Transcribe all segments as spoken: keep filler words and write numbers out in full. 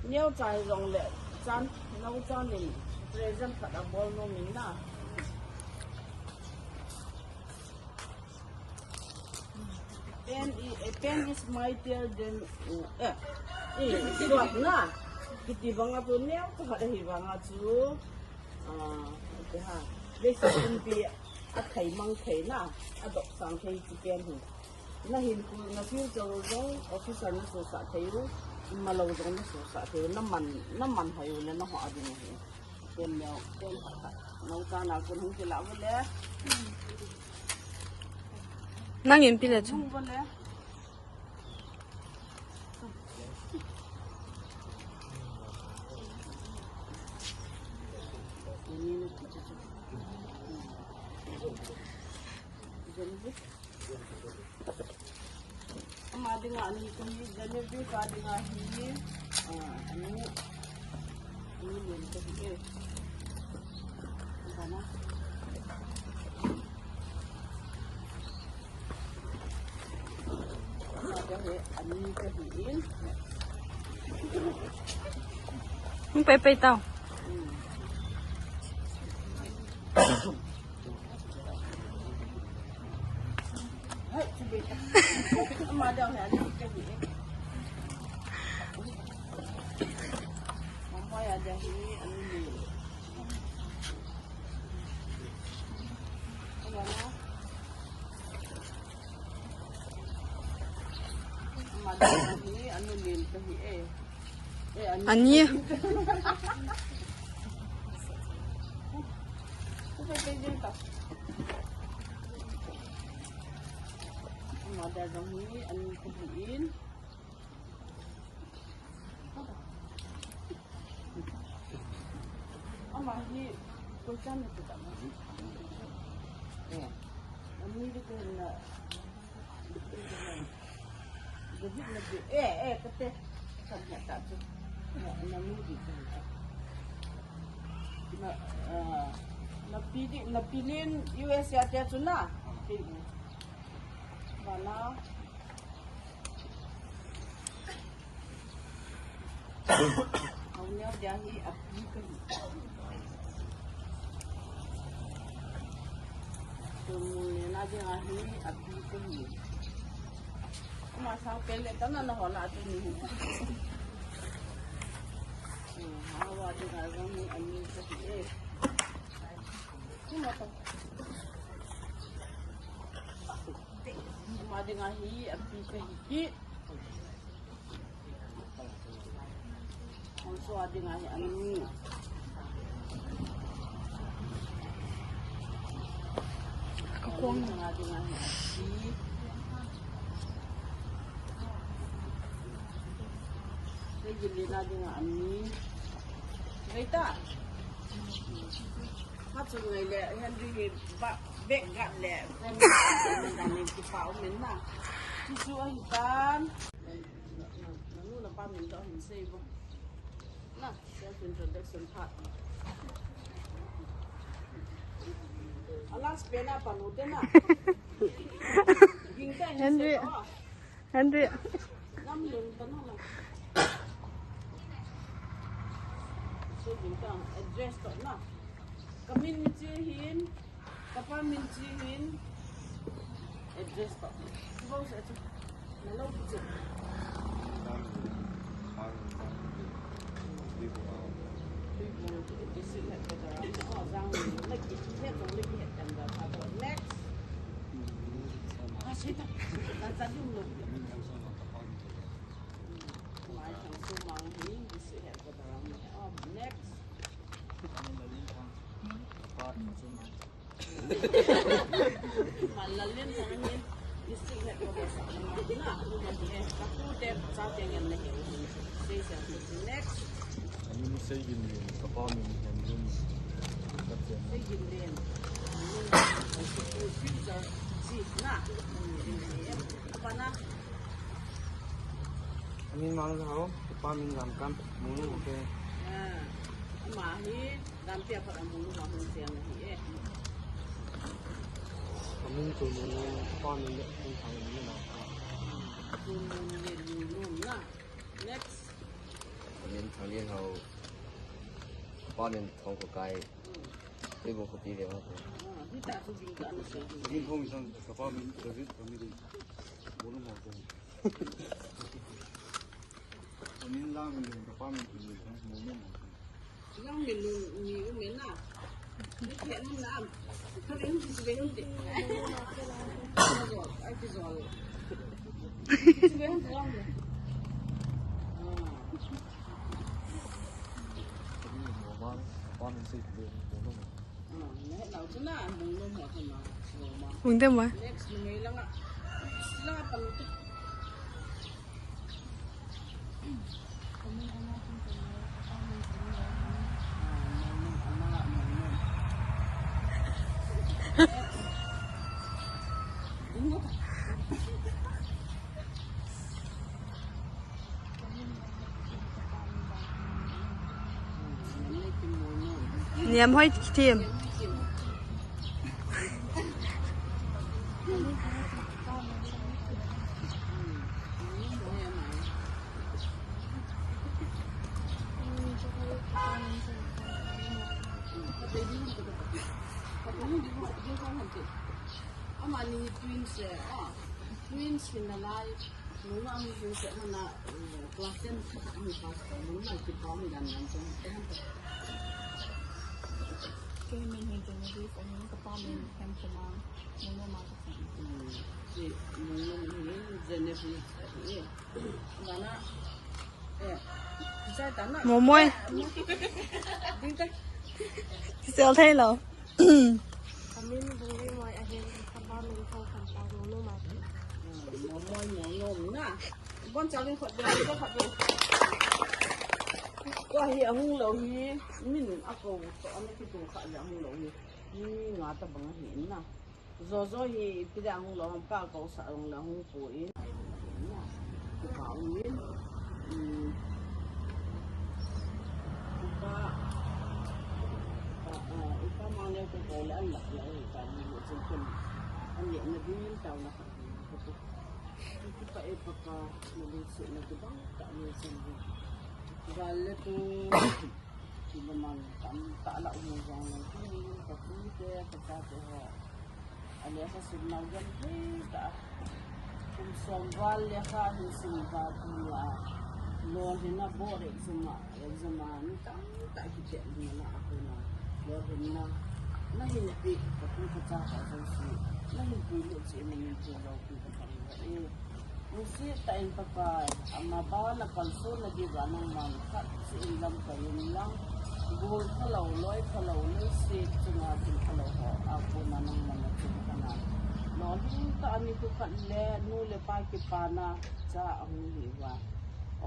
Neocha hijongle, chan, neocha nin present khat abol nom in na. Pen i, eh, pen is mightier than, eh, eh, sword na. Kiti banga chu neocha khat ahi banga chu, ah, ati ha. Leiset pumpi athei mang thei na, adop sang thei chu pen hi. Na hinkho, na future jong officer na sosah thei u, malo jong na sosah thei u, na man, na man hai u le na ho a ding ahi. Pen neo, pen khat khat. Nau ta na kun hung kila u le. Nang in pi le chu. Hung u le. Ama dinga ani kahi, Genevieve a dinga hi, ah, ani, ani len kahi e. Bana. Ama dinga hi ani kahi in. Hung pei pei tau. Hmm. Ani. Mother jong hi ani kahi in. Ama hi koi chan na tu ta ma. Eh. Ani de ko na. David na bi, eh, eh, kate. Kan ya ta tu. Na, na mu di tu. Na, ah, na pi di, na pi nin U S A te tu na. Pi ni. Bana. Hau neo dia hi api kahi. Tumul neo na dia hi api kahi. Ama sang pen le tana na hola tu ni. Hmm, hawa dia jong ni ani kahi e. Kuma to. Ama dinga hi api kahi. Hausa a dinga hi ani. Kakong. Ama dinga hi api. Seigin le na dinga ani. Veita. Hachun ngai le, Henry hi ba, bek gat le, from dan in kipa um in na. Chuchu ahi tan. Na, na, na nu na pa min toh hin sei vo. Na, self introduction part. A last pen a pa nu te na. Ging ta hin Henry. Sei toh. Henry. Nam lung ta na la. So, ding ta, address toh na. Ka min chi hin, ka pa min chi hin, address toh. Bou se chu. Na lo ki chu. Next. Ah, sei ta. Na cha dum lo. Mai thang su mang hi, hi su he ko ta ram. Oh, next. Malalin thang hi, hi su he ko ta ram. Na, na hi he. Ka pu te, cha te ngen na hi. Sei sa, next. Ani ni Seigin ni, ka pa min ni Henry ni. Ka chen. Seigin ni. Ni, future, si, na. Apa na? Amin Mangjang Hao, kapa min Lamkam, Monu Hote. Ah, ama hi, lampi a pat a Monu a hung cheng ahi e. Amin Chulmon, kapa min le hung thang ni na. Chulmon le Monu na. Next. Min Thanglinhao. Kapa min Thongkhokai. Tuibong khopi veng ho. Dinkhong Misang, kapa min David Kamiding. Bonu mo ko. Min Langminlun, kapa min Thanglinhao. Langminlun, ni u min na. Ni ke nun na. Ka rin si be nun de. Ai, ki zol. Ai, ki zol. Si be nun de. Ah. Hung dem wa? Niam hoi kitim. Amani twins eh, ah, twins hi nalai. Nunga amu hin se mana, eh, class ten khat amu pass to, nunga kipa mi dan dan chang. Kei min hi Genevieve, amu kapa min Hemchoma, nunga ma ka chang. Hmm, si, nunga hi Genevieve, eh. Mana, eh, kisai tana. Momoi. Ding ta. Kisel thei lo. Kamin Bungrimoi ahin, kapa min Thangkhokai, Nonoma. Momoi, Nonom na. Bon chawin khut be, khut be. Ko hi ahung lou hi, min a ko to ana kitung kha le ahung lou hi. Mi nga tabang ahi na. Jojo hi ipi le ahung lou ham, ka ko sa ahung le ahung ko in. Ka ko in. Hmm. Ka, ka, ah, ka mang le ka ko le an lak le ka ni le chen chen. An le na din tau na ka. Ka ko. Ka ko pa e pa ka na le se na ka bang ka ni chen. Gal le tu. Kiloman tamtah la um jong le, tuni in ka tute, ka chate ho. Ale sa sim nau jong hei ta. Kum som val le kha hi sim val kum la. Lolhinna board exam a, exam a, mi tamtah kiche ding la a ko na. Lolhinna, na hin pi, ka tu ka cha ka jong si. Na hin pi le che, na hin pi lo pi ka pa ni e. Nusi ta in Pakai, ama bana kalson na diuva nangman khat seh in lamkai in lang. Gol phalou, loi phalou, leiset chunga thil phalou ho, a kona nangman na chung kana. Lolhing tah a nikho khat le nu le pa kipana cha ahung hi uva.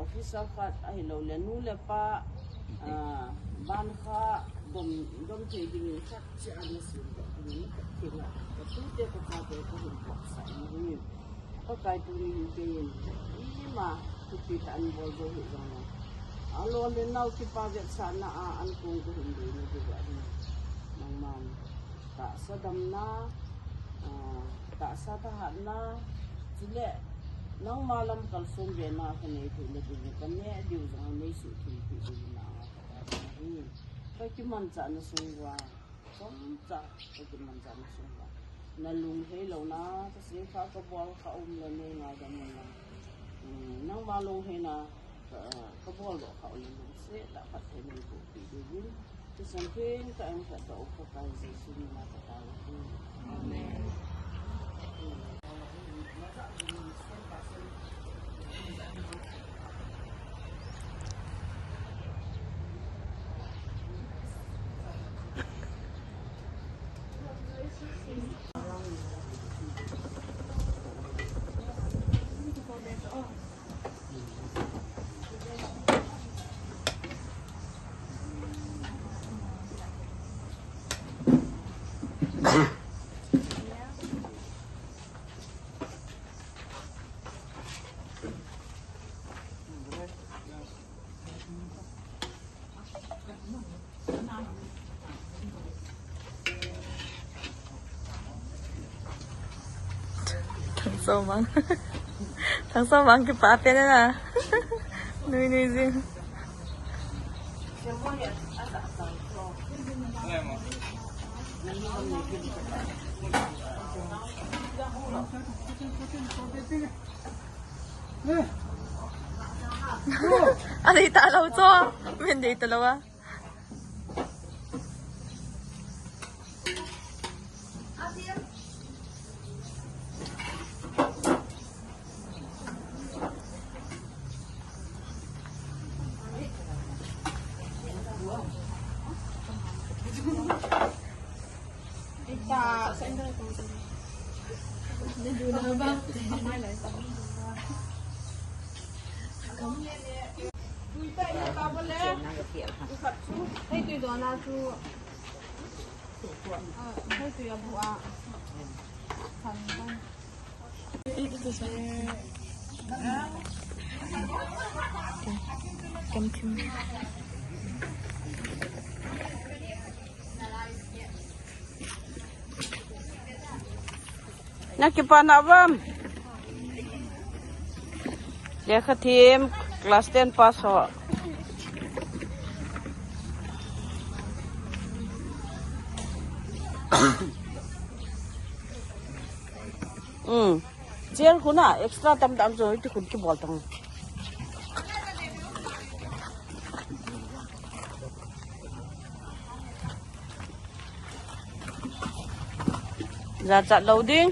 Officer khat ahilou le nu le pa, ah, ban kha dom, dom thei dingin khat seh a na sim dingin khat thei na. Ka tute ka chate ka hin puak sa in hi. Pakai tuni hin kei in, ima, thupi tah in bol jou hih jong le. Alol le nao kipa vetsahna a, an kong kahin dei na diuva hi. Nangman, tahsa damna, ah, tahsa thahatna, chule, nangma lam kalson bena kanei thei le diu, kanei diu jong nei suhtheng thei diu na, ka kimanchah na sung uva. Chomcha, ka kimanchah na sung uva. Na lunghei louna, ka sih kha ka bol kha um le nei ngaidam un lang. Hmm, nangma lungheina, ka, ka bol doh kha u le lungset tah phatthei nei boh peh diuvin. Thisan theng tah in ka doh u Pakai Jesu min a ka tao u. Amen. Thangsoumang. Thangsoumang kipa pen na. Nui nui jing. Adei talou chu. Min dei talou a. Na kipa na bam. Lekha thim, class ten pass ho. Hmm. Chair khu na extra tam tam chu ti khun kibol tang. Jachat lou ding.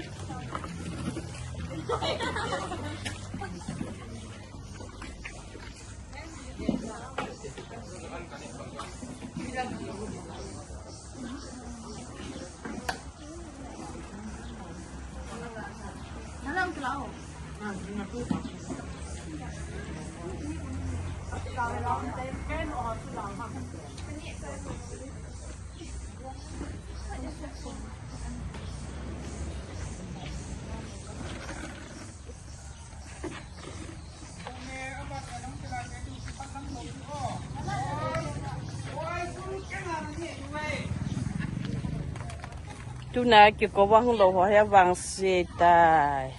Tuna kikouva hung lou ho hi avangse tai.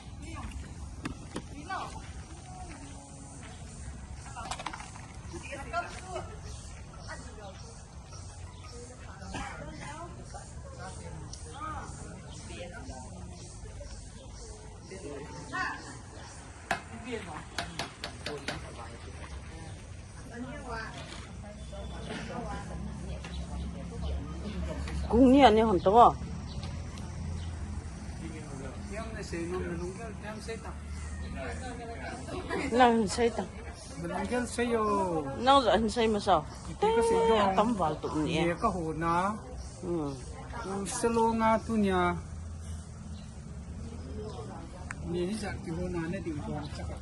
Kung ni ani hon to. Nang hin sei ta. Nang hin sei masa. Tam val tu ni. Ka ho na. Hmm. Salonga tunia. Ni ni sa ki ho na ne ding ko sa ka.